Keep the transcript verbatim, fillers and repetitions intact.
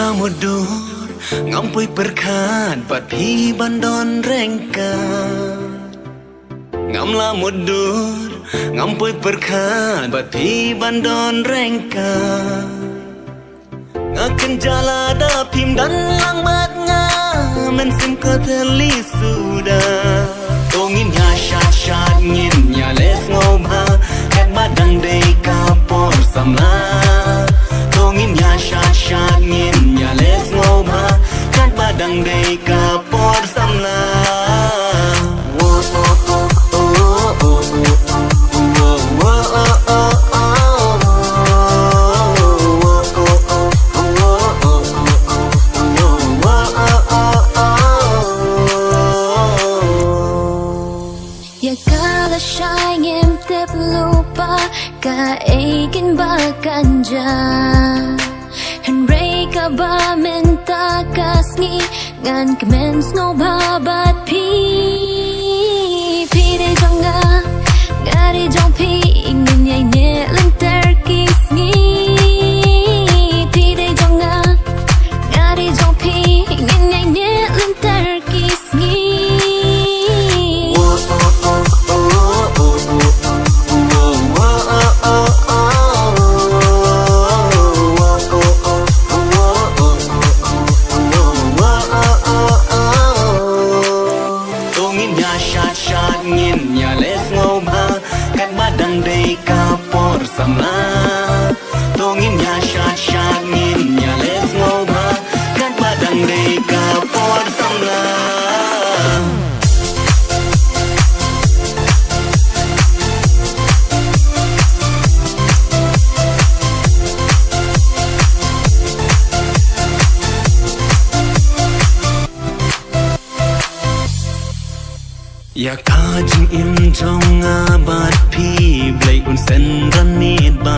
Mutdur, ngam poi pyrkhat bad phi ban don ryngkat. Ngam la mutdur, ngam poi pyrkhat bad phi ban don ryngkat. Nga kynja lada phim don lang bad nga, mynsiem ka thylli suda. To ngin ïa shad shad, ngin ïa leh sngewbha, katba dang dei ka por samla. To ngin ïa shad shad, ngin ïa leh sngewbha, katba dang dei ka por samla. Ïa ka lashai ngim tip lypa kaei kynja ba kan jia. Hynrei kaba mynta ka sngi ngan kmen sngewbha bad phi. Phi dei jong nga, nga dei jong phi, ngin ïaineh lynter ki sngi. Phi dei jong nga, nga dei jong phi, ngin ïaineh lynter ki sngi. To ngin ïa shad shad, ngin ïa leh sngewbha, katba dang dei ka por samla. To ngin ïa shad shad, ngin ïa leh sngewbha, katba dang dei ka por samla. Ïa ka jingim jong nga bad phi, Blei un send ranit ba